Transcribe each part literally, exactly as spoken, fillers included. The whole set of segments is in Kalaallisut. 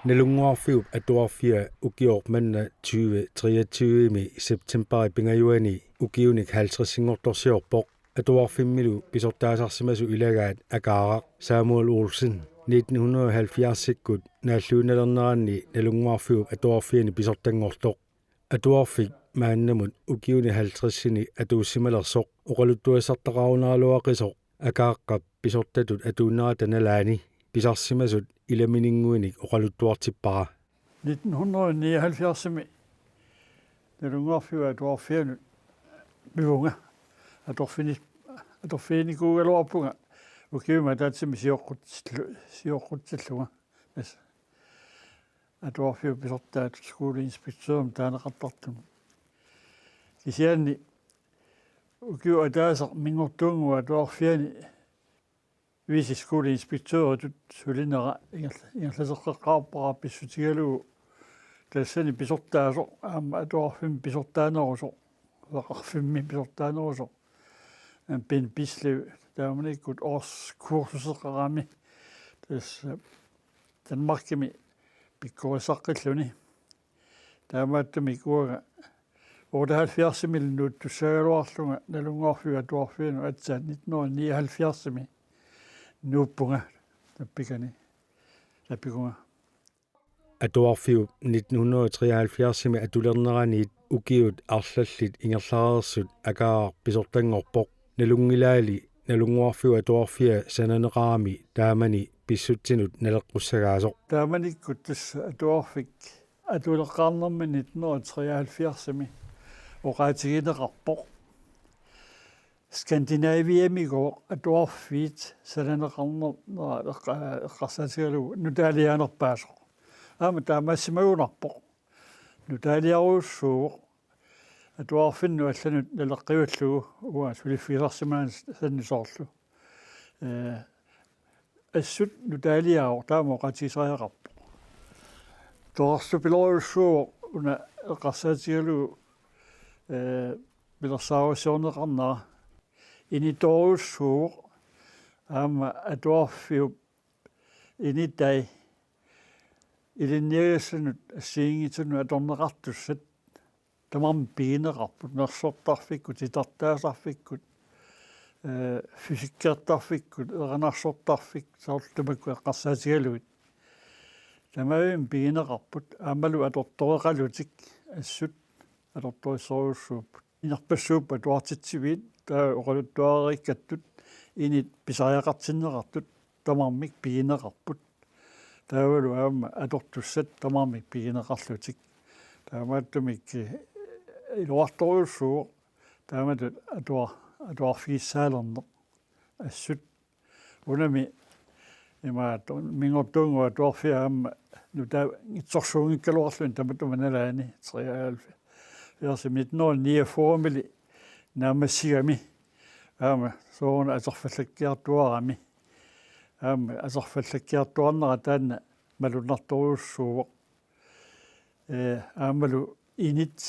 Nalunnguarfiup Atuarfia ukioq manna tyve treogtyve-mi septembarip pingajuani ukiunik halvtredsinngortorsiorpoq. Atuarfimmilu pisortaasarsimasut ilagaat Akaaraq Samuel Olsen nitten hundrede og halvfjerds-ikkut naalluinnalerneranni Nalunnguarfiup Atuarfiani pisortanngortoq. Atuarfik maannamut ukiuni halvtredsini atuussimalersoq oqaluttuassartaqarunaraluaqisoq Akaaqqap pisortatut atuunnerata nalaani pisarsimasut ilamininnguinik oqaluttuartippara. Nitten hundrede nioghalvfjerdsimi Nalunnguarfiup Atuarfianut pivunga. Atorfini-, atorfiginikuugaluarpunga ukiumik ataatsimik sioqqutsillu-, sioqqutsillunga. Tassa atuarfiup pisortaatut skoleinspektørimik taaneqartartunut. Kisianni ukiup ataaseq Minngortuunnguup Atuarfiani viceskoleinspektøritut sulinera ingerla-, ingerlateqqeqqaarpara pissutigalugu tassani pisortaasoq aamma atuarfimmi pisortaanerusoq, oqarfimmi pisortaanerusoq, aamma Bendt Bislev taamanikkut årskursuseqarami tassa Danmarkimi pikkorissaqqilluni. Taamaattumik uanga otteoghalvfjerdsimilu nuuttussaagaluarlunga Nalunnguarfiup Atuarfianut aatsaat nitten hundrede nioghalvfjerdsimi nuuppunga tappikani, tappikunga. Atuarfiup nitten hundrede treoghalvfjerdsimi atulerneraniit ukiut arlallit ingerlareersut Akaaraq pisortanngorpoq. Nalunngilaali Nalunnguarfiup Atuarfia sananeqarami taamani pissutsinut naleqqussagaasoq. Taamanikkut tassa atuarfik atuleqqaarnermi nitten hundrede treoghalvfjerdsimi oqaatigineqarpoq. Skandinaviamigooq atuarfiit sananeqarnera eqqa-, eqqarsaatigalugu nutaaliaanerpaasoq. Aamma taamaasimagunarpoq. Nutaaliarujussuuvoq. Atuarfinnut allanut naleqqiullugu uanga suliffigisarsimanerani soorlu. Ee, assut nutaaliaavoq taama oqaatigisariaqarpoq. Torersupiloorujussuuvoq una eqqarsaatigalugu, ee, pilersaarusiorneqarnera. Initoorujussuuvoq aamma atuarfiup initai ilinniagassanut assigiinngitsunut atorneqartussat tamarmik pigineqarput, nersortarfikkut, titartaasarfikkut, ee, fysikkertarfikkut, erinarsortarfikkut, soorlu tamakku eqqarsaatigalugit. Tamarmik pigineqarput, aammalu atortoreqalutik assut atortorissorujussuupput. Inerpassuupput atuartitsiviit, taava oqaluttuareerikkattut, init pisariaqartinneqartut, tamarmik pigineqarput. Taavalu aamma atortussat tamarmik pigineqarlutik. Taamaattumik, ee, iluartorujussuuvoq taamatut atuar-, atuarfigissaalerneq assut. Unami imaattoq Minngortuunnguup Atuarfia aamma nutaanngitsorsuunngikkaluarluni tamatuma nalaani treoghalvfjerds nitten hundrede niogfyrremili naammassigami aamma sooruna atorfallakkiartuarami. Aamma atorfallakkiartuarnera taanna malunnartorujussuuvoq. Ee, aammalu init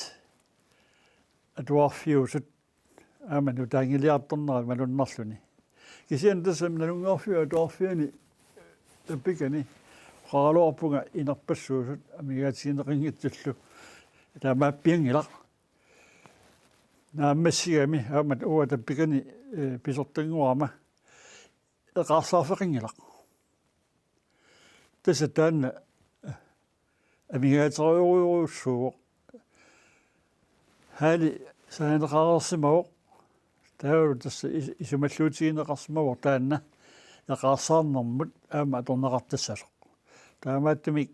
atuarfiusut aamma nutaanngiliartornerat malunnarluni. Kisianni tassa Nalunnguarfiup Atuarfiani tappikani oqaraluarpunga inerpassuusut amigaatigineqanngitsullu. Taamaappianngilaq. Naammassigami aamma uanga tappikani, ee, pisortanngorama eqaarsaarfeqanngilaq. Tassa taanna, ee, amigaaterujorujussuuvoq. Halli sananeqareersimavoq. Taavalu tassa is-, isumalluutigineqarsimavoq taanna eqaarsaarnermut aamma atorneqartassasoq. Taamaattumik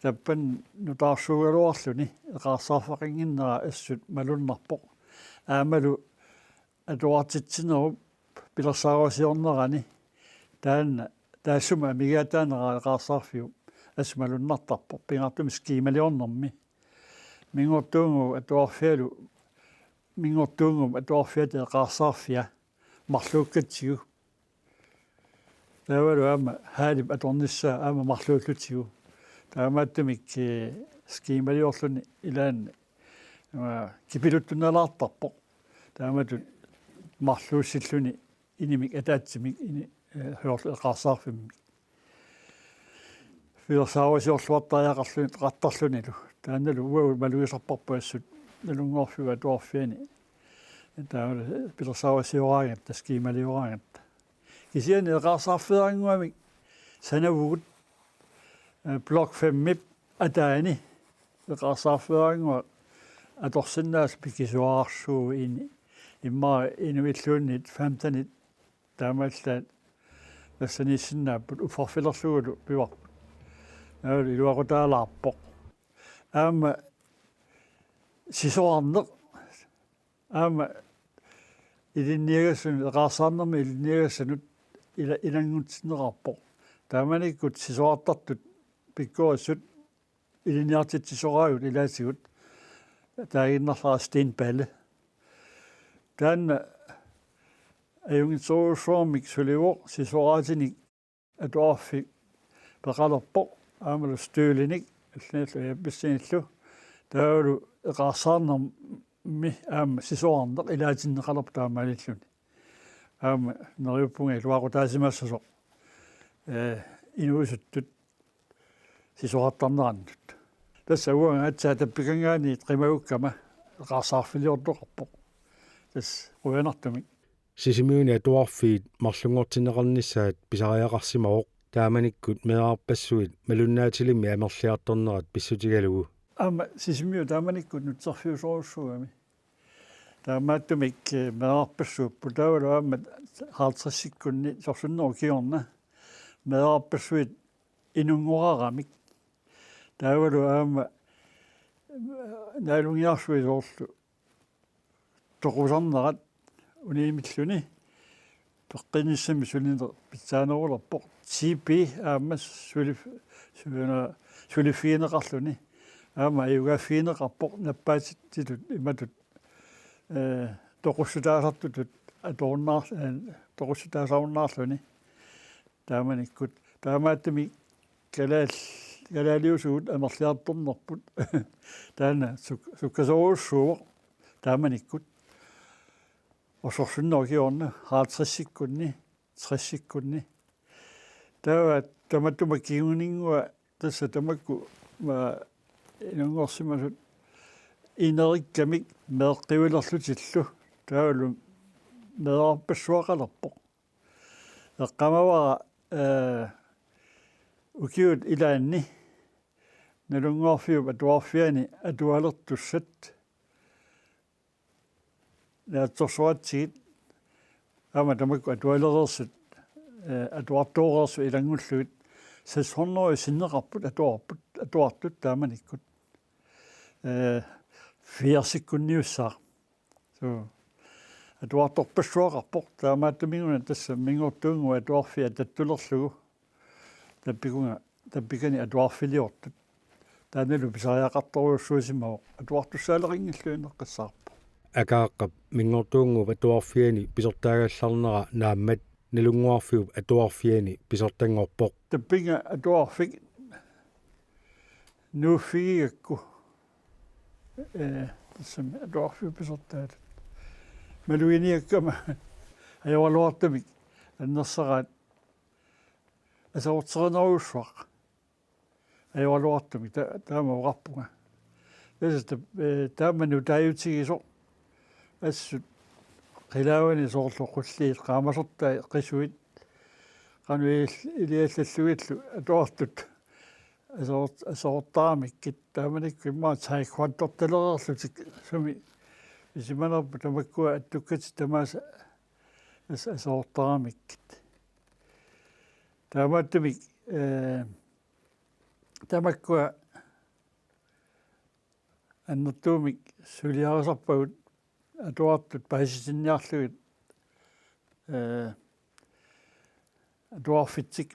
tappani nutaarsuugaluarluni eqaarsaarfeqannginnera assut malunnarpoq. Aammalu atuartitsinerup pilersaarusiornerani taanna taassuma amigaataanera eqaarsaarfiup assut malunnartarpoq pingaartumik skemaliornermi. Minngortuunnguup Atuarfialu, Minngortuunnguup Atuarfiata eqaarsaarfia marluukkatsigu. Taavalu aamma hallip atornissaa aamma marluullutigu. Taamaattumik, ee, skemaliorluni ilaanni, ee, kipiluttunnalaartarpoq. Taamatut marluussilluni inimik ataatsimik ini-, ee, soorlu eqaarsaarfimmik. pilersaarusiorluartariaqarluni, qattarlunilu. Taannalu uagut malugisarparput assut Nalunnguarfiup Atuarfiani. Taavalu pilersaarusioraangatta, skiimalioraangatta. Kisianni eqaarsaarfeerannguamik sanavugut, eh, Blok femip ataani eqaarsaarfeerannguaq atorsinnaasut pikisuararsuuini, immaqa inuilluunniit femtenit taamaallaat nassaniissinnaapput, uffarfilerlugulu pivarput. Naavalu iluaqutaalaarpoq. Aamma sisorarneq, aamma ilinniagassanut, eqaarsaarnermi ilinniagassanut ila-, ilanngutsinneqarpoq. Taamanikkut sisorartartut pikkorissut ilinniartitsisoraagut ilaatigut, taaginnarlara Sten Balle. Taanna ajunngitsorujussuarmik sulivoq, sisoraatinik atuarfik peqalerpoq, aammalu støvlinik allanillu ajappissinillu. Taavalu eqaarsaarnermi aamma sisorarneq ilaatinneqalerpoq taamaalilluni. Aamma neriuppunga iluaqutaasimassasoq, eh, inuusuttut sisorartarnerannut. Tassa uanga aatsaat tappikanngaanniit qimagukkama eqaarsaarfiliortoqarpoq. Tassa qujanartumik. Sisimiuni atuarfiit marlunngortinneqarnissaat pisariaqarsimavoq, taamanikkut meerarpassuit malunnaatilimmik amerliartornerat pissutigalugu. Aamma Sisimiut taamanikkut nutserfiusorujussuugami. Taamaattumik, eh, meerarpassuupput, taavalu aamma halvtredsikkunni sorsunnerup kingorna meerarpassuit inunngoraramik. Taavalu aamma, eh, naalungiarsuit soorlu toqusarnerat unimilluni peqqinnissami sulineq pitsaanerulerpoq. T B aamma sulif-, suuna-, suliffigineqarluni. Aamma ajugaaffigineqarpoq nappaatitut imatut, eh, toqussutaasartutut atorunnaar-, eh, toqussutaasarunnaarluni. Taamanikkut. Taamaattumik kalaal-, kalaaliusugut amerliartornerput. Taanna suk-, sukkasoorujussuuvoq taamanikkut. Sorsunnerup kingorna halvtredsikkunni, tressikkunni. Taava tamatuma kinguninngua tassa tamakku, ma-, inunngorsimasut inerikkamik meeqqivilerlutillu. Taavalu meerarpassuaqalerpoq. Eqqaamavara, eh, ukiut ilaanni Nalunnguarfiup Atuarfiani atualertussat naatsorsoratsigit aamma tamakku atualereersut, eh, atuartooreersut ilanngullugit seks hundrede sinneqarput atuarput, atuartut taamanikkut. Eh, firsikkunniussaaq. Suu. Atuartorpassuaqarpoq, taamaattumik una tassa Minngortuunnguup Atuarfia tattulerlugu tappikunga, tappikani atuarfiliortut. Taannalu pisariaqartorujussuusimavoq, atuartussaaleqinngilluinnaqqissaarpoq. Akaaqqap Minngortuunnguup Atuarfiani pisortaagallarnera naammat Nalunnguarfiup Atuarfiani pisortanngorpoq. Tappinga atuarfik nuuffigigakku, eh, tassami atuarfiup pisortaatut maluginiakkama ajoraluartumik annersaraat aserorterinerujussuaq. Ajoraluartumik ta-, taama oqarpunga. Tassa ta-, eh, taama nutaajutigisoq assut qilaavani soorlu qulliit qaamasortai qisuit qanoq il-, iliallallugillu atuartut aserort-, aserortaramikkit, taamanikkut immaqa taekwondortalereerlutik sumi isumanerput, tamakkua attukkatit tamaasa as-, aserortaramikkit. Taamaattumik, eh, tamakkua annertuumik suliarisarpagut atuartut paasitinniarlugit, eh, atuarfitsik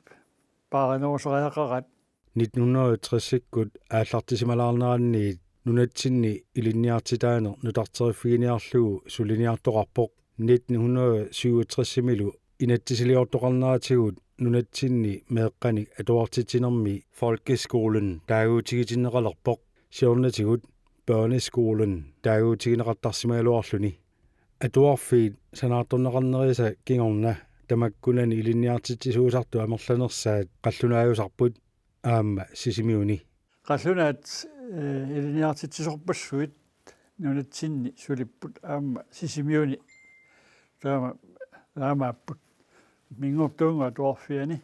paarinerusariaqaraat. Nitten hundrede og tres-ikkut aallartisimalaarneranniit nunatsinni ilinniartitaaneq nutarteriffiginiarlugu suliniartoqarpoq. Nitten hundrede syvogtres-imilu inatsisiliortoqarneratigut nunatsinni meeqqanik atuartitsinermi folkeskolen taaguutigitinneqalerpoq, siornatigut børneskolen taaguutigineqartarsimagaluarluni. Atuarfiit sanaartorneqarnerisa kingorna tamakkunani ilinniartitsisuusartut amerlanersaat qallunaajusarput. aamma Sisimiuni. Qallunaat, eh, ilinniartitsisorpassuit nunatsinni sulipput aamma Sisimiuni taama, taamaapput. Minngortuunnguup Atuarfiani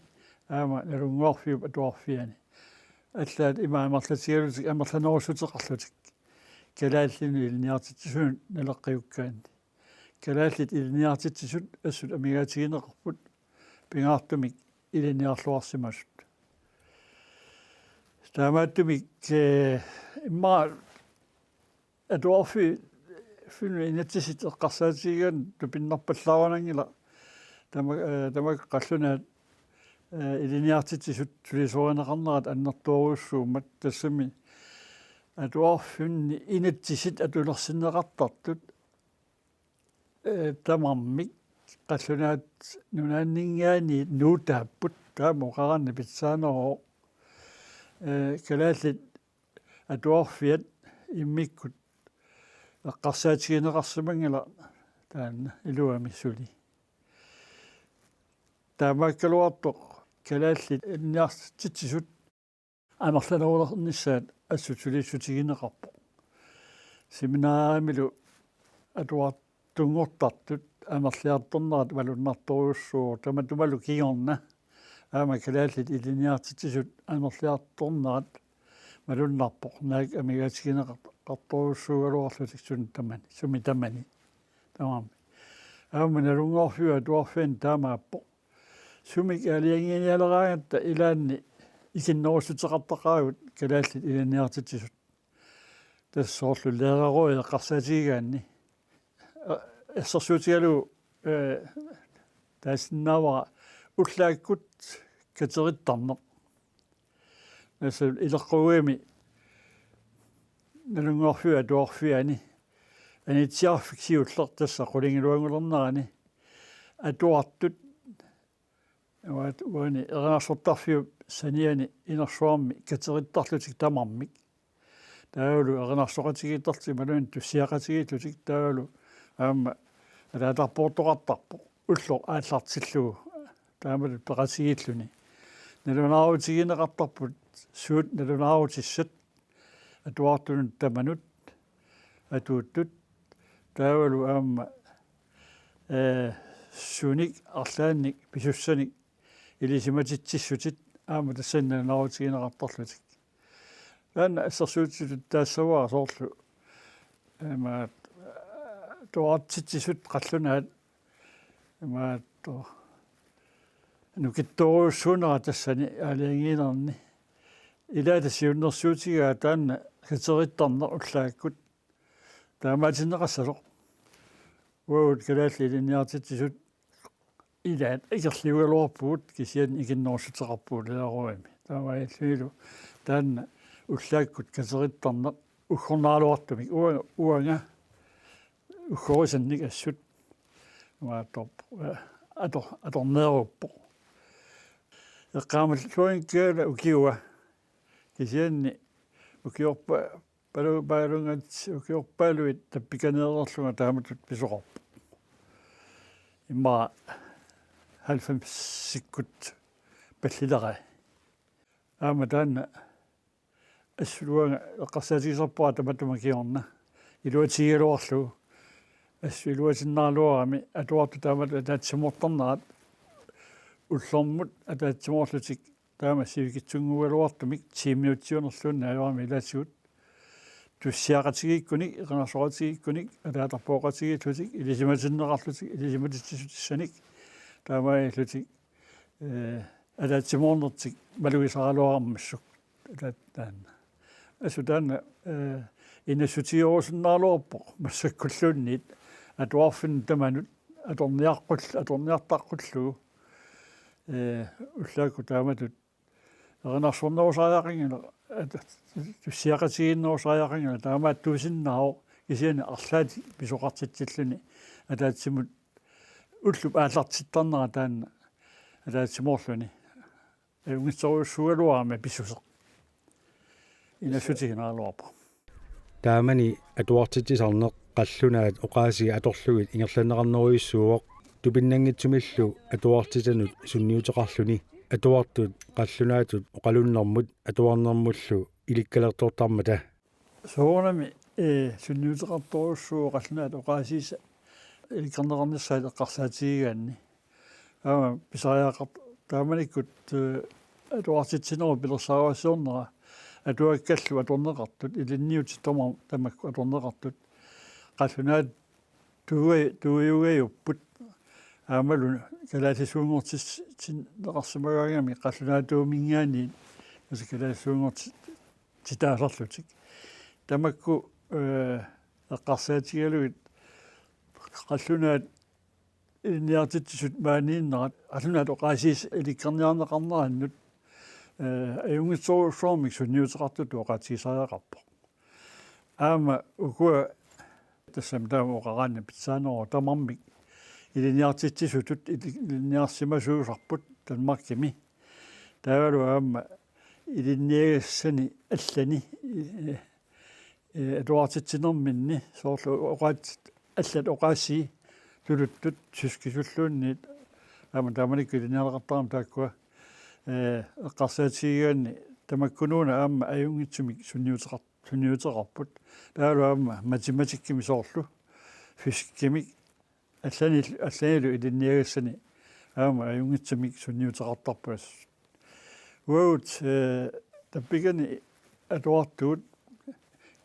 aamma Nalunnguarfiup Atuarfiani. Allaat ima amerlatigalutik amerlanerussuteqarlutik kalaallinut ilinniartitsisunut naleqqiukkaanni. Kalaallit ilinniartitsisut assut amigaatigineqarput pingaartumik ilinniarluarsimasut. Taamaattumik, eh, immaqa atuarfi-, -finnut inatsisit eqqarsaatigigaanni tupinnarpallaarunanngilaq tama-, eh, tamakku qallunaat, eh, ilinniartitsisut sulisorineqarnerat annertoorujussuummat, tassami atuarfinni inatsisit atulersinneqartartut, eh, tamarmik qallunaat nunaanninngaanniit nuutaapput, taama oqaraanni pitsaaneroq. Eh, kalaallit atuarfiat immikkut eqqarsaatigineqarsimanngilaq taanna iluamik suli. Taamaakkaluartoq kalaallit ilinniartitsisut amerlanerulernissaat assut suliissutigineqarpoq. Seminariamilu atuartunngortartut amerliartornerat malunnartorujussuuvoq, tamatumalu kingorna aamma kalaallit ilinniartitsisut amerliartornerat malunnarpoq, naak amigaatigineqartorujussuugaluarlutik sumi tamani, sumi tamani. Tamarmik. Aamma Nalunnguarfiup Atuarfiani taamaappoq. Sumik aalajangiinialeraangatta ilaanni ikinnerussuteqartaqaagut kalaallit ilinniartitsisut. Tassa soorlu lærerådi eqqarsaatigigaanni. Eh, assersuutigalugu, eh, taasinnaavara ullaakkut katerittarneq. Tassa ileqquugami Nalunnguarfiup Atuarfiani anitsiarfik siulleq, tassa qulingiluanngulernerani atuartut, uat-, uani erinarsortarfiup saniani inersuarmi katerittarlutik tamarmik. Taavalu erinarsoqatigiittarlutik imaluunniit tussiaqatigiillutik, taavalu aamma ataatarpoortoqartarpoq ulloq aallartillugu taamatut peqatigiilluni. Nalunaarutigineqartarput suut nalunaarutissat atuartunut tamanut atuuttut, taavalu aamma, eh, sunik arlaannik pisussanik ilisimatitsissutit aamma tassani nalunaarutigineqartarlutik. Taanna assersuutitut taassavara soorlu, imaat, atuartitsisut qallunaat, imaattoq, nukittoorujussuunera tassani aalajangiinerni. Ilaata siunnersuutigaa taanna katerittarneq ullaakkut taamaatinneqassasoq. Uagut kalaallit ilinniartitsisut ilaat ikerliugaluarpugut, kisianni ikinnerussuteqarpugut lærerådimi. Taamaalillunilu taanna ullaakkut katerittarneq uggornaraluartumik uanga, uanga uggorisannik assut imaattoq, eh, ator-, atorneeruppoq. Eqqaamalluanngikkaangat ukiua, kisianni ukiorpa-, palu-, palungat ukiorpaaluit tappikaneereerlunga taamatut pisoqarpoq. Immaqa halvfemsikkut pallilerai. Aamma taanna assut uanga eqqarsaatigisarpara tamatuma kingorna iluatigigaluarlugu. Assut iluatinnaraluarami atuartut taamatut ataatsimoortarnerat, ullormut ataatsimoorlutik taama sivikitsunnguugaluartumik ti minuttiunerluunniit ajorami ilaatigut. Tussiaqatigiikkunik, erinarsoqatigiikkunik, ataatarpooqatigiillutik, ilisimatinneqarlutik, ilisimatitsissutissanik, taamaalillutik, eh, ataatsimoornertik malugisaraluarmassuk. Ataat taanna. Assut taanna, eh, inassutigerusunnaraluarpoq massakkulluunniit atuarfinnut tamanut atorniaqqul-, atorniartaqqullugu, eh, ullaakkut taamatut erinarsornerusariaqanngilaq, at-, tussiaqatigiinnerusariaqanngilaq, taamaattuusinnaavoq, kisianni arlaat pisoqartitsilluni ataatsimut ullup aallartittarnera taanna ataatsimoorluni. Ajunngitsorujussuugaluarami pissuseq. Inassutiginaraluarpoq. Taamani atuartitsisarneq qallunaat oqaasii atorlugit ingerlanneqarnerujussuuvoq, tupinnanngitsumillu atuartitanut sunniuteqarluni. Atuartut qallunaatut oqalunnermut atuarnermullu ilikkalertortarmata. Soorunami, ee, sunniuteqartorujussuuvoq qallunaatut oqaasiisa ilikkarneqarnissaat eqqarsaatigigaanni. Aamma pisariaqartoq taamanikkut, ee, atuartitsinerup pilersaarusiornera atuakkallu atorneqartut, ilinniutit tama-, tamakku atorneqartut. Qallunaat tuua-, tuujugajupput. Aammalu kalaallisuunngortissinneqarsimagaangamik qallunaatuuminngaanniit, tassa kalaallisuunngortitaasarlutik. Tamakku, ee, eqqarsaatigalugit qallunaat ilinniartitsisut maaniinnerat, qallunaatut oqaasiisa ilikkarniarneqarnerannut, ee, ajunngitsorujussuarmik sunniuteqartutut oqaatigisariaqarpoq. Aamma ukua tassami taama oqaraanni pitsaaneruvoq, tamarmik ilinniartitsisutut ili-, ilinniarsimasuusarput Danmarkimi. Taavalu aamma ilinniagassani allani, ee, ee, atuartitsinerminni soorlu oqaat-, allat oqaasii tuluttut tyskisulluunniit aamma taamanikkut ilinniagaqartarami taakkua, ee, eqqarsaatigigaanni tamakkunuuna aamma ajunngitsumik sunniuteqar-, sunniuteqarput. Taavalu aamma matematikkimi soorlu fysikkimik allani-, allanilu ilinniagassani aamma ajunngitsumik sunniuteqartarput. Uagut, ee, tappikani atuartugut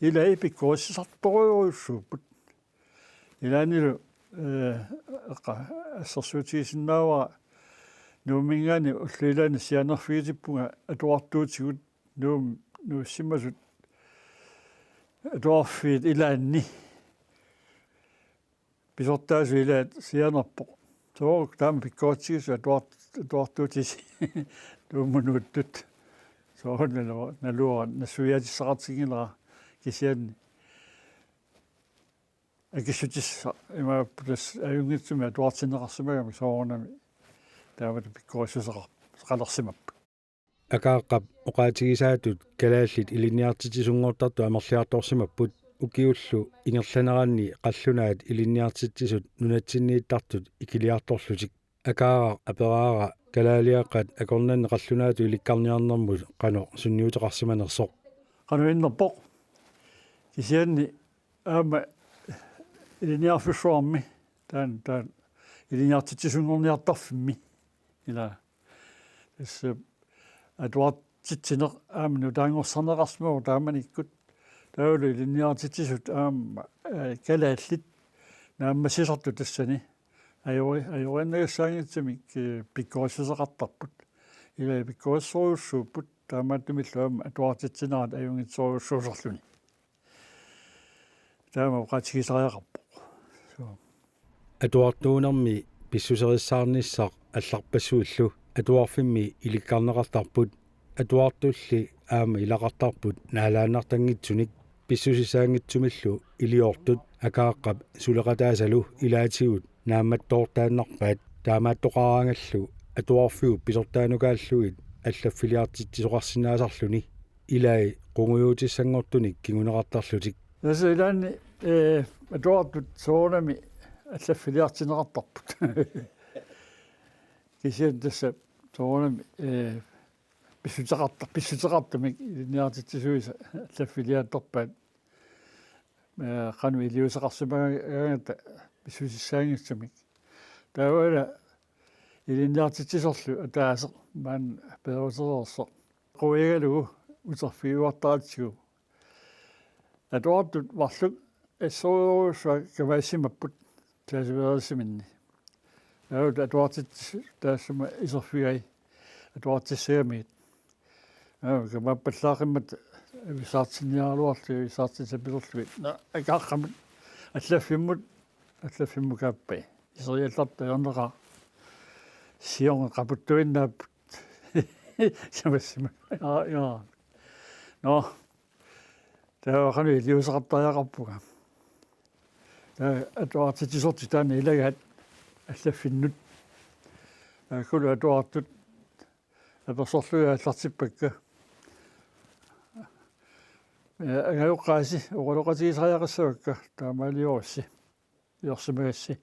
ilai pikkorissisartorujussuupput. Ilaannilu, ee, eqqa-, assersuutigisinnaavara Nuumminngaanniit ullut ilaanni sianerfigitippunga atuartuutigut Nuummi nuussimasut atuarfiit ilaanni. Pisortaasut ilaat sianerpoq. Soorlu taama pikkoritsigisut atuart-, atuartuutisi Nuummut nuuttut. Soorlu nalu-, naluara nassuiaatissaqartinngilara kisianni. Akissutissaq imaappoq tassa ajunngitsumik atuartinneqarsimagamik soorunami taamatut pikkorissuseqar-, -qalersimapput. Akaaqqap oqaatigisaatut kalaallit ilinniartitsisunngortartut amerliartorsimapput ukiullu ingerlaneranni qallunaat ilinniartitsisut nunatsinniittartut ikiliartorlutik. Akaaraq aperaara kalaaliaqqat akornanni qallunaatut ilikkarniarnermut qanoq sunniuteqarsimanersoq. Qanoq innerpoq. Kisianni aamma ilinniarfissuarmi, taanna, taanna ilinniartitsisunngorniartarfimmi. Ila. Tassa atuartitsineq aamma nutaanngorsarneqarsimavoq taamanikkut. Taavalu ilinniartitsisut aamma, ee, kalaallit naammassisartut tassani. Ajori-, ajoriinnagassaanngitsumik, ee, pikkorissuseqartarput. Ila pikkorissorujussuupput taamaattumillu aamma atuartitsinerat ajunngitsorujussuusarluni. Taama oqaatigisariaqarpoq. Suu. Atuartuunermi pissuserissaarnissaq allarpassuillu atuarfimmi ilikkarneqartarput, atuartulli aamma ilaqartarput naalaannartanngitsunik, pissusissaanngitsumillu iliortut Akaaqqap suleqataasalu ilaatigut naammattoortaannarpaat, taamaattoqaraangallu atuarfiup pisortaanukaalluit allaffiliartitsisoqarsinnaasarluni. Ilai qungujuutissanngortunik kinguneqartarlutik. Tassa ilaanni, ee, atuartut soorunami allaffiliartinneqartarput. Kisianni tassa soorunami, ee, pissuteqarta-, pissuteqartumik ilinniartitsisuisa allaffiliartorpaat, ee, qanoq iliuuseqarsimagaangatta pissusissaanngitsumik. Taavalu ilinniartitsisorlu ataaseq maani peerutereersoq quigalugu uterfigiuartaratsigu. Atuartut marluk assorujussuaq kamaassimapput klassivigereersiminni. Taavalu atuartitsisut taassuma iserfigai atuartissagamigit. Aamma kamaappallaaqimmat avissaartinniaraluarlugit, avissaartissat pisorlugit. Naa, Akaaqqamut allaffimmut, allaffimmut kaappai. Iseriallartut ajornaqaaq. Siorna qaputtuinnaapput. Samassima. Aa, jaa. Nå. Taava qanoq iliuuseqartariaqarpunga. Taava atuartitsisortik taanna ilagaat allaffinnut. Taakkulu atuartut apersorlugit aallartippakka. Ee, angajoqqaasi oqaloqatigisariaqassavakka taamaaliorassi. Iliorsimagassi.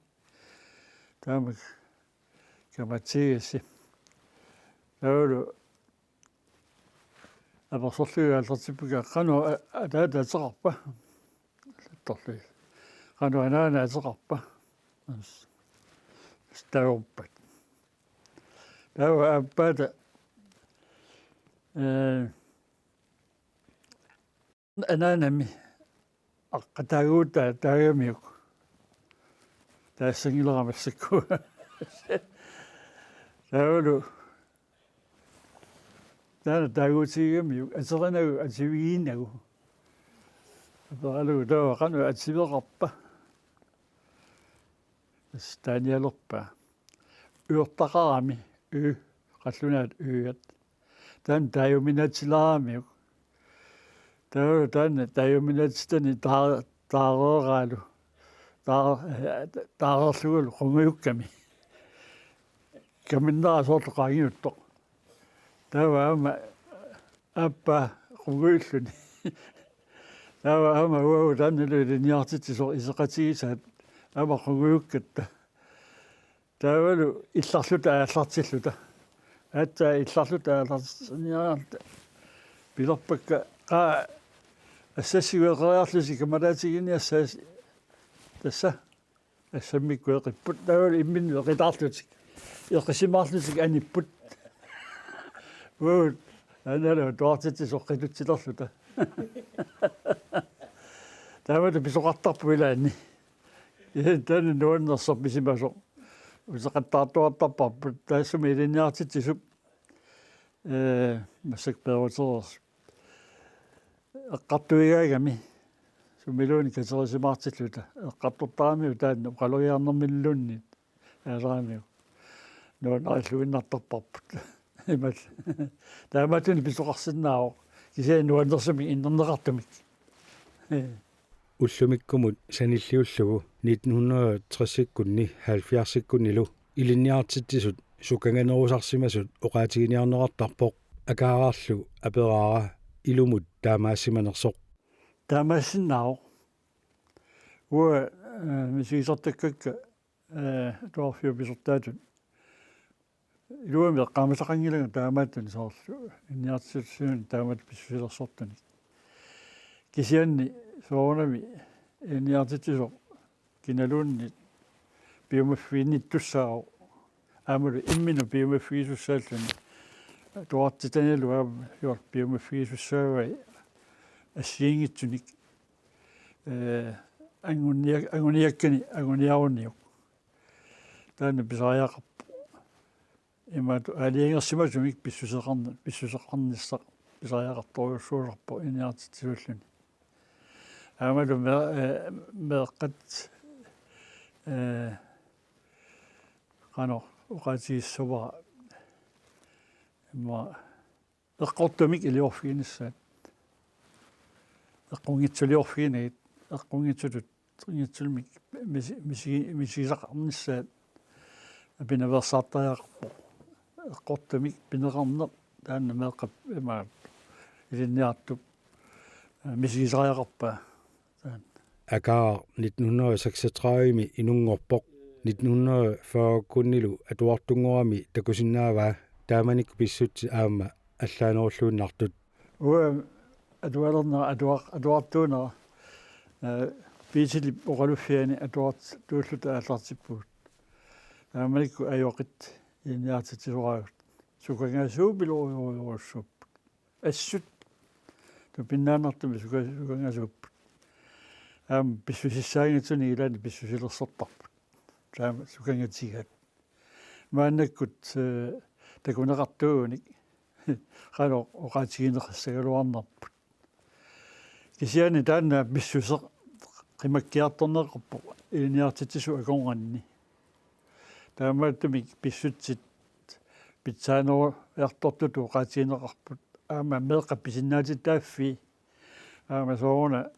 Taama kamaatsigigassi. Taavalu apersorlugit aallartippakka: Qanoq a-, a-, ataata ateqarpa? Allattorlugit: Qanoq anaana ateqarpa? As-, as taagorpat. Taava aappaata, ee, anaanami aqqataaguutaa taagamiuk. Taassanngilaq massakkut. Taavalu taanna taaguutigigamiuk aterinagu ativigiinnagu. Aperalugu: Taava qanoq ativeqarpa? Tassa taanialerpaa: Uortaqarami, y, qallunaat y-at. Taanna taajuminaatilaaramiuk. Taava taanna taajuminaatitani taa-, taareeraalu. Taa-, ee, taareerlugu qungujukkami. Kaminnera soorlu qaangiuttoq. Taava aamma aappaa qungujulluni. Taava aamma uagut taannalu ilinniartitsisoq iseqatigisaat aamma qungujukkatta. Taavalu illarluta aallartilluta. Aatsaat illarluta aallartitsiniarluta pilerpakka: Qaa, assassigut eqeriarlusi kammalaatiginiassaasi. Tassa assammikkut eqipput. Taavalu imminnut eqitaarlutik, eqisimaarlutik anipput. Uagut taannalu atuartitsisoq qitutsilerluta. Taamatut pisoqartarpoq ilaanni. Ee, taanna nuannersoq pisimasoq. Uteqattaartuartarparput taassuma ilinniartitsisup, ee, massakkut peerutereersoq. Eqqartuigaagami sumiluunniit katerisimaartilluta. Eqqartortaramiuk taanna oqaloriarnermilluunniit. Aalaramiuk. Nuannarilluinnartarparput. Imaat. Taamaattunik pisoqarsinnaavoq. Kisianni nuannersumik innerneqartumik. Ee. Ullumikkumut sanilliullugu nitten hundrede tresikkunni halvfjerdsikkunnilu ilinniartitsisut sukanganerusarsimasut oqaatiginiarneqartarpoq. Akaararlu aperaara ilumut taamaassimanersoq. Taamaassinnaavoq. Uanga, ee, misigisartakkakka, ee, atuarfiup pisortaatut iluamik eqqaamasaqanngilanga taamaattunik soorlu ilinniartitsisunik taamatut pissusilersortunik. Kisianni soorunami ilinniartitsisoq kinaluunniit piumaffiginnittussaavoq aammalu imminut piumaffigisussaalluni. Atuartitanilu aamma soorlu piumaffigisussaavai assigiinngitsunik, ee, angunia-, anguniakkani anguniaruniuk. Taanna pisariaqarpoq. Imaattoq aalajangersimasumik pissuseqarn-, pissuseqarnissaq pisariaqartorujussuusarpoq ilinniartitsisuulluni. Aammalu me-, ee, meeqqat, ee, qanoq oqaatigissavara, immaqa eqqortumik iliorfiginissaat. Eqqunngitsuliorfiginagit, eqqunngitsutut, eqqunngitsulimmik misi-, misi-, misigisaqarnissaat pinaveersaartariaqarpoq. Eqqortumik pineqarneq taanna meeqqap imaattoq ilinniartup, ee, misigisariaqarpaa. Taanna. Akaaraq nitten hundrede seksogtredive inunngorpoq. Nitten hundrede fyrrekkunnilu atuartunngorami takusinnaavaa taamanikkut pissutsit aamma allaanerulluinnartut. Uanga atualernera atuar-, atuartuunera, ee, Beatlesip oqaluffiani atuartuulluta aallartippugut. Taamanikkut ajoqit ilinniartitsisoraagut. Sukangasuupilorujorujussuupput. Assut tupinnaannartumik suka-, sukangasuupput. Aamma pissusissaanngitsunik ilaanni pissusilersortarput. Taama sukangatigaat. Maannakkut, ee, takuneqartuugunik qanoq oqaatigineqassagaluarnerput. Kisianni taanna pissuseq qimakkiartorneqarpoq ilinniartitsisut akornanni. Taamaattumik pissutsit pitsaanerujartortutut oqaatigineqarput. Aamma meeqqat pisinnaatitaaffii. Aamma sooruna,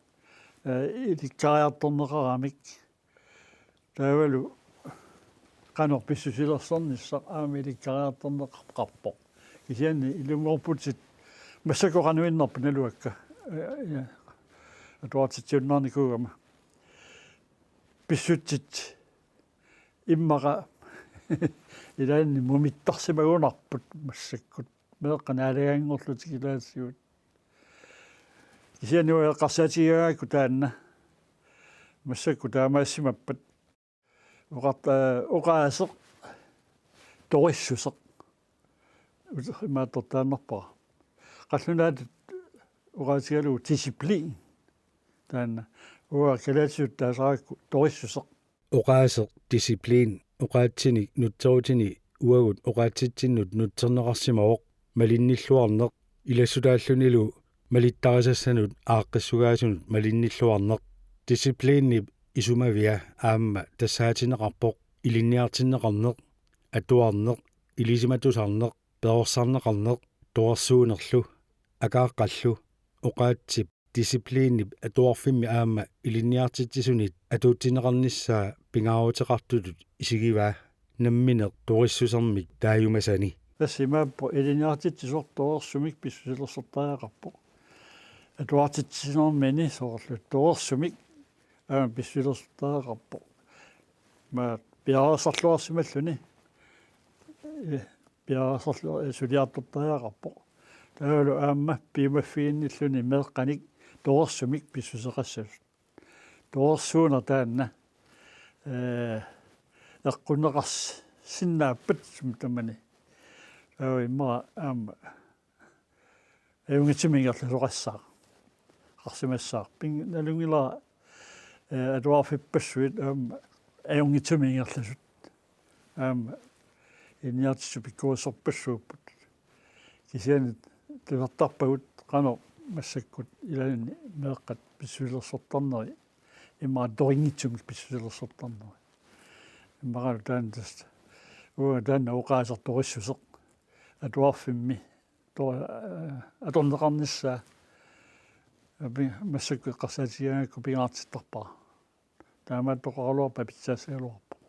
ee, ilikkariartorneqaramik. Taavalu qanoq pissusilersornissaq aamma ilikkariartorneqarpoq. Kisianni ilumoorputit massakkut qanoq innarput naluakka. Ee, ja. Atuartitsiunnaarnikuugama. Pissutsit immaqa Ilaanni mumittarsimagunarput massakkut. Meeqqat naalagaanngorlutik ilaatigut. Kisianni uanga eqqarsaatigigaangakku taanna. Massakkut taamaassimappat. Oqart-, eh, oqaaseq, torissuseq. Ut-, imaattortaannarpara. Qallunaatut oqaatigalugu disciplin. Taanna. Uanga kalaallisut taasarakku torissuseq. Oqaaseq, disciplin, oqaatsinik nutserutini uagut oqaatsitsinnut nutserneqarsimavoq, malinnilluarneq, ilassutaallunilu malittarisassanut aaqqissugaasunut malinnilluarneq. Disciplinip isumavia aamma tassaatinneqarpoq, ilinniartinneqarneq, atuarneq, ilisimatusarneq, perorsarneqarneq, torersuunerlu, akaaqqallu, oqaatsip, disciplinip atuarfimmi aamma ilinniartitsisunit atuutsinneqarnissaa pingaaruteqartutut isigivaa, nammineq torissusermik taajumasani. Tassa imaappoq ilinniartitsisoq torersumik pissusilersortariaqarpoq. Atuartitsinermini soorlu torersumik aamma pissusilersortariaqarpoq. Maani piareersarluarsimalluni, eh, piareersarlu-, eh, suliartortariaqarpoq. Taavalu aamma piumaffiginnilluni meeqqanik torersumik pissuseqassasut. Torersuuneq taanna, eh, eqqunneqarsinnaappat sumi tamani. Taava immaqa aamma ajunngitsumik ingerlasoqassaaq. Qarsimassaaq. Ping-, nalunngilara, eh, atuarfippassuit aamma ajunngitsumik ingerlasut. Aamma ilinniartitsisut pikkorissorpassuupput. Kisianni tusartarpagut qanoq massakkut ilaanni meeqqat pissusilersortarneri. Immaqa torinngitsumik pissusilersortarneri. Immaqalu taanna tassa. Uanga taanna oqaaseq, torissuseq. Atuarfimmi to-, eh, atorneqarnissaa. Api-, massakkut eqqarsaatigigaangakku pingaartittarpara. Taamaattoqaraluarpat pitsaassagaluarpoq.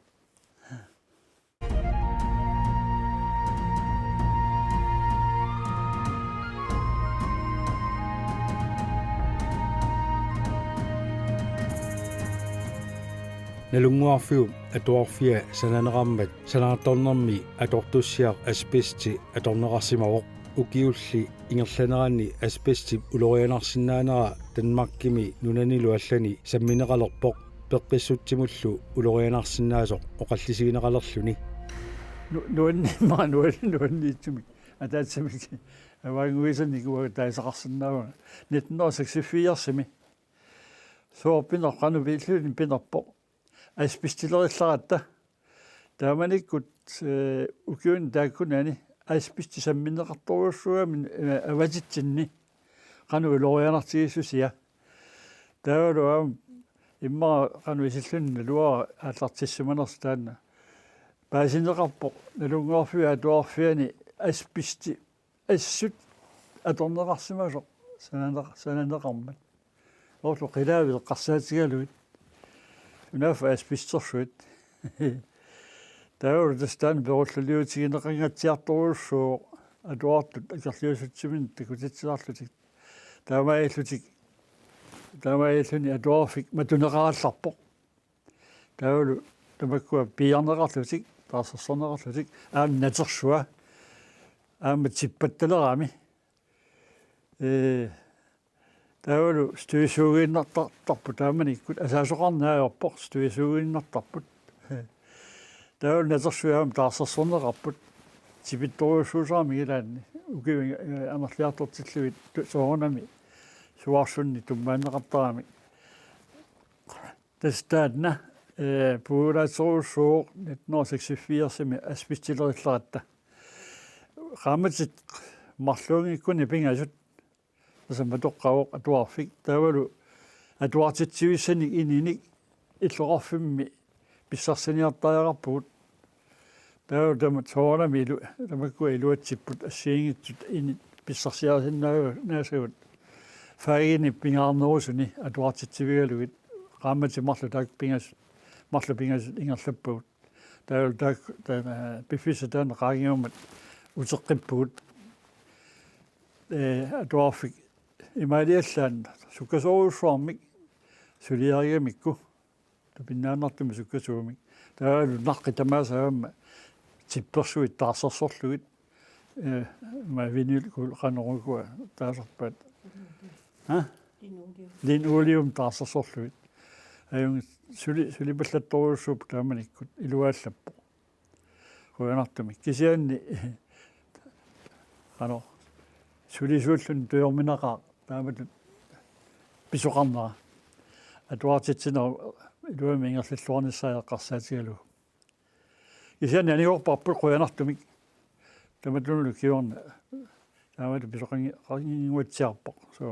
Nalunnguarfiup atuarfia sananeqarmat sanaartornermi atortussiaq asbesti atorneqarsimavoq. Ukiulli ingerlaneranni asbestip ulorianarsinnaanera Danmarkimi nunanilu allani sammineqalerpoq, peqqissutsimullu ulorianarsinnaasoq oqallisigineqalerluni. Nu-, nuanni-, maa nuanni-, nuanniitsumik. Ataatsimik. Avaannguisannik uanga taasaqarsinnaavunga. Nitten hundrede og seksogfirsimi. Soorlu pinerpoq, qanoq illuini pinerpoq. Asbestilerillaratta. Taamanikkut, eh, ukiuni taakkunani asbesti sammineqartorujussuugami, eh, avatitsinni qanoq ulorianartigissusia. Taavalu aamma immaqa qanoq isilluni naluara aallartissimanersoq taanna. Paasineqarpoq Nalunnguarfiup Atuarfiani asbesti assut atorneqarsimasoq sananeq-, sananeqarmat. Soorlu qilaavit eqqarsaatigalugit. Sunaaffa asbestersuit. Taavalu tassa taanna perulluliutigineqangatsiartorujussuuvoq atuartut akerliussutsimik takutitsisarlutik. Taamaalillutik. Taamaalilluni atuarfik matuneqarallarpoq. Taavalu tamakkua piiarneqarlutik, taarsersorneqarlutik, aamma natersua, aamma tippattaleraami. Ee, taavalu støvsugiinnartartarput taamanikkut, asaasoqarneq ajorpoq støvsugiinnartarput. Taavalu natersui aamma taarsersorneqarput, tipittorujussuusarami ilaanni, ukiut, ee, amerliartortillugit tu-, soorunami suarsunni tummaanneqartaramik. Tassa taanna, eh, puigulaatsorujussuuvoq nitten hundrede og seksogfirsimi asbestilerillaratta. Qaammatit marluunngikkunik pingasut. Tassa matoqqavoq atuarfik. Taavalu atuartitsivissanik ininik illoqarfimmi pissarsiniartariaqarpugut. Taava tama-, soorunami ilu-, tamakkua iluatsipput assigiinngitsut init pissarsiarisinnaasavut. Fagini pingaarnerusuni atuartitsivigalugit qaammatit marluk taakku pingasut, marluk pingasut ingerlappagut. Taava taak-, ta-, piffissaq taanna qaangiummat uteqqippugut. Ee, atuarfik imaaliallaannaq sukkasoorujussuarmik suliarigamikku. Tupinnaannartumik sukkasuumik. Taavalu naqqit tamaasa aamma tippersuit taarsersorlugit, eh, ma vinyl kuul qanorukua taasarpaat. Ha? Linoleum. Linoleum taarsersorlugit. Ajunngilaq suli-, sulipallattorujussuupput taamanikkut iluaallappoq. Qujanartumik. Kisianni, qanoq, sulisuulluni tujorminaqaaq taamatut pisoqarnera. Atuartitsinerup iluamik ingerlalluarnissaa eqqarsaatigalugu. Kisianni anigorparput qujanartumik. Tamatumunnga kingorna. Taamatut pisoqanngi-, qannginguatsiarpoq. So.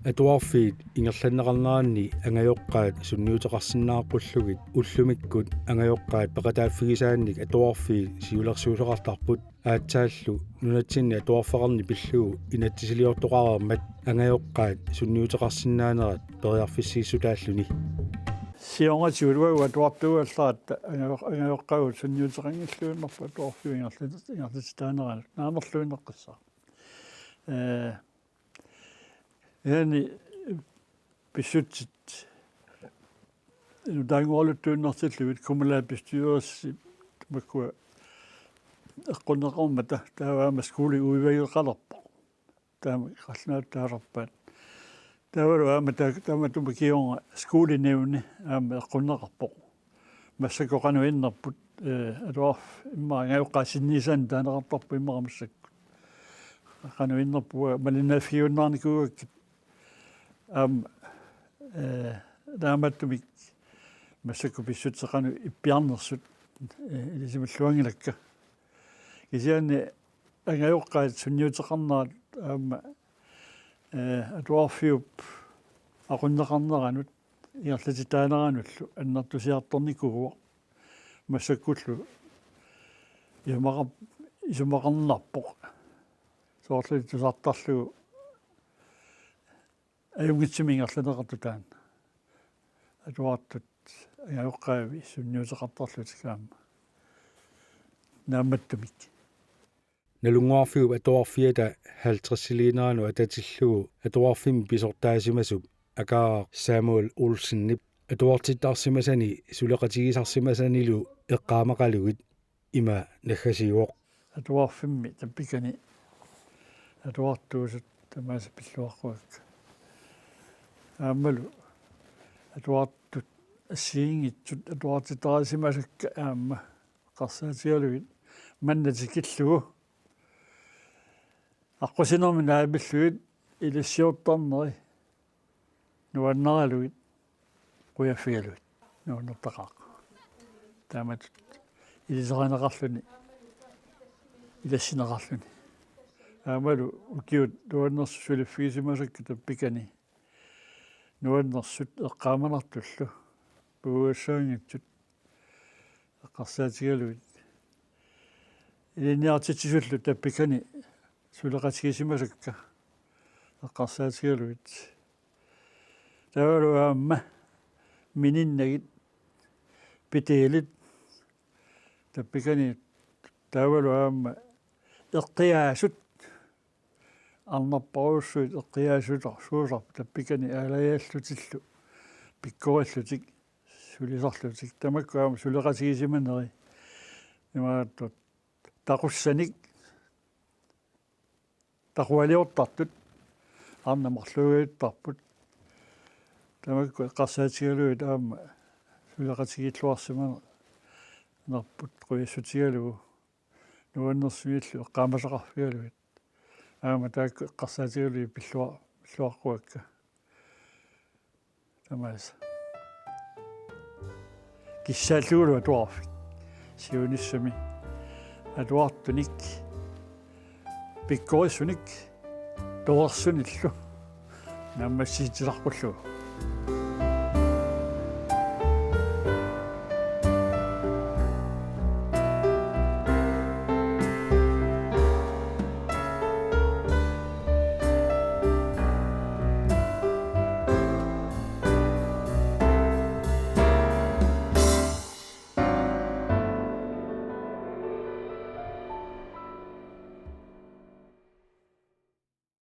Atuarfiit ingerlanneqarneranni angajoqqaat sunniuteqarsinnaaqqullutik ullumikkut angajoqqaat peqataaffigisaannik atuarfiit siulersuisoqartarput. Aatsaallu nunatsinni atuarfeqarneq pillugu inatsisiliortoqareermat angajoqqaat sunniuteqarsinnaanerat periarfissiissutaalluni. Siornatigut uagut atuartuugallaaratta angajoq-, angajoqqaagut sunniuteqanngilluinnarput atuarfiup ingerlat-, ingerlatitaaneranut. Naamerluinnaqqissaaq. Ee, Kisianni pissutsit nutaannguaraluttuinnartillugit kommunalbestyrelsip tamakkua eqqunneqarmata taava aamma skole udvideqalerpoq. Taama qallunaatut taasarpaat. Taavalu aamma taa-, taamatut kingorna skolenævni aamma eqqunneqarpoq. Massakkut qanoq innerput, eh, atuarfik immaqa angajoqqaat sinniisaannik taaneqartarput immaqa massakkut. Qanoq innerput uanga malinnaaffigiunnaarnikuugakkit aamma, eh, taamaattumik massakkut pissutsit qanoq ippiarnersut, eh, ilisimalluanngilakka. Kisianni angajoqqaat sunniuteqarnerat aamma, eh, atuarfiup aqunneqarneranut ingerlatitaaneranullu annertusiartornikuuvoq massakkullu isumaqar-, isumaqarnarpoq. Soorlu tusartarlugu ajunngitsumik ingerlanneqartoq taanna. Atuartut angajoqqaavi sunniuteqartarlutik aamma. Naammattumik. Nalunnguarfiup atuarfiata halvtredsiliinerannut atatillugu atuarfimmi pisortaasimasup Akaaraq Samuel Olsenip atuartittarsimasani suleqatigisarsimasanilu eqqaamaqalugit ima naggasiivoq. Atuarfimmi tappikani atuartuusut tamaasa pilluaqquakka. Aammalu atuartut assigiinngitsut atuartittarisimasakka aamma eqqarsaatigalugit manna tikillugu aqqusinermi naapillugit ilissiortarneri nuannaralugit qujaffigalugit nuannertaqaaq. Taamatut ilisarineqarluni ilassineqarluni. Aammalu ukiut nuannersut suliffigisimasakka tappikani nuannersut eqqaamanartullu puigugassaanngitsut eqqarsaatigalugit. Ilinniartitsisullu tappikani suleqatigisimasakka eqqarsaatigalugit. Taavalu aamma mininnagit pitiilit tappikani taavalu aamma eqqiaasut arnarparujussuit eqqiaasuutar-, suusarput tappikani aalajallutillu pikkorillutik sulisarlutik tamakku aamma suleqatigisimaneri imaattoq taqussanik taqualiortartut arnat marluugajuttarput tamakku eqqarsaatigalugit aamma suleqatigilluarsimanerput qujassutigalugu nuannersunillu eqqaamasaqarfigalugit. Aamma taakku eqqarsaatigalugit pillua-, pilluaqquakka. Tamaasa. Kissaallugulu atuarfik. Siunissami. Atuartunik. Pikkorissunik. Toorsunillu. Naammassitsilaqqullugu.